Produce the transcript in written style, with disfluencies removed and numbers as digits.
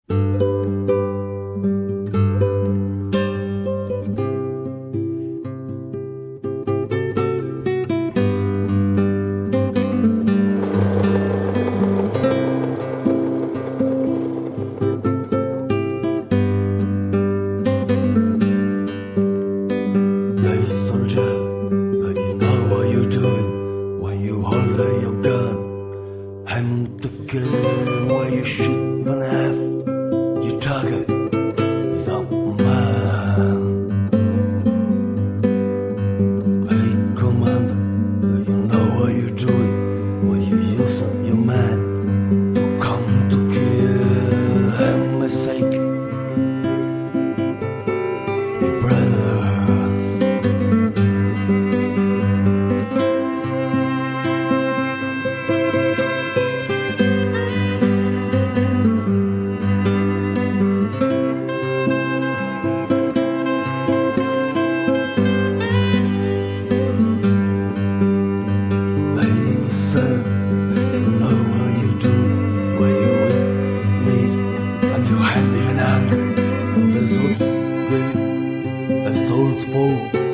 Hey soldier, do you know what you're doing when you hold your gun? And the gun where you shoot even have your target is a man. Hey commander, do you know what you're doing when you use up your man to come to kill and mistake your brothers? Hey son, do you know what you do when you with me and your hand even anger? And the soul give a soul's full.